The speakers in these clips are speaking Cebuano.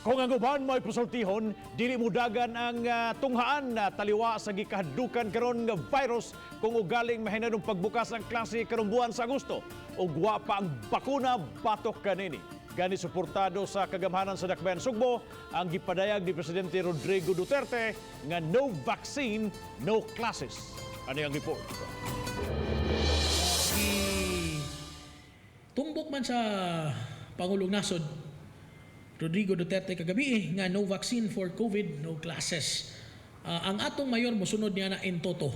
Kung ang uban mo'y pasultihon, dili mo dagan ang tunghaan na taliwa sa gikahadlukan karon nga virus kung ugaling mahinanong pagbukas ang klase karong buwan sa Agosto ug wa pa ang bakuna batok kanini. Gani suportado sa kagamhanan sa Dakbayan Sugbo ang gipadayag ni Presidente Rodrigo Duterte nga no vaccine, no classes. Ano yung report? Tumbok man sa Pangulong Nasod Rodrigo Duterte kagabi nga no vaccine for COVID, no classes. Ang atong mayor mosunod niya na in toto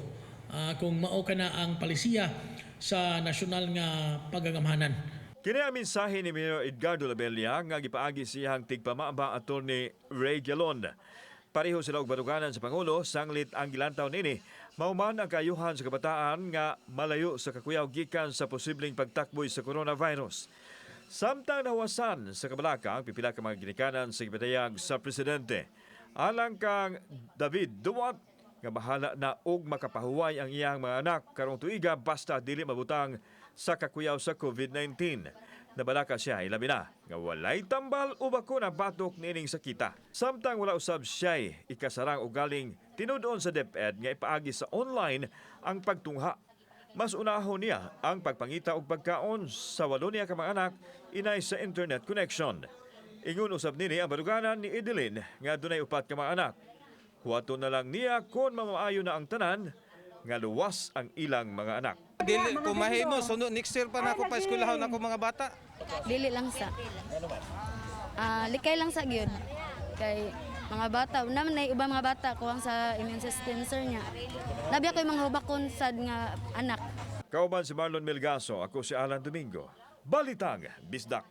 kung mao kana ang palisiya sa nasyonal nga pagagamhanan. Kini ang mensahe ni Mayor Edgardo Labella nga gipaagi siyang tigpamaba, Attorney Ray Galon. Pareho sila og baruganan sa Pangulo sanglit ang gilantaw nini mao man ang kaayuhan sa kabataan nga malayo sa kakuyaw gikan sa posibleng pagtakboy sa coronavirus. Samtang nahuwasan sa kabalaka ang pipila ka mga ginikanan sa gipadayag sa presidente. Alang kang David Duwat nga bahala na og makapahuway ang iyang mga anak karong tuiga basta dili mabutang sa kakuyaw sa COVID-19. Nabalaka siya ilabi na nga walay tambal o bakuna batok niining sakita. Samtang wala usab siya'y ikasarang ugaling tinud-on sa DepEd nga ipaagi sa online ang pagtungha. Mas unahon niya ang pagpangita og pagkaon sa walo niya ka mga anak inay sa internet connection. Ingon usab nini ang baruganan ni Edeline nga dunay upat ka mga anak. Huwaton na lang niya kung mamaayo na ang tanan nga luwas ang ilang mga anak. Dili kung mahimo sunod next year pa na ako pa eskwelahon ako mga bata. Dili lang sa. Likay lang sa gyud. Kay mga bata, naman na iba mga bata kuwang sa immune system, sir, niya. Labi ako yung mga hubakon sad nga anak. Kauban si Marlon Melgaso, ako si Alan Domingo. Balitang Bisdak.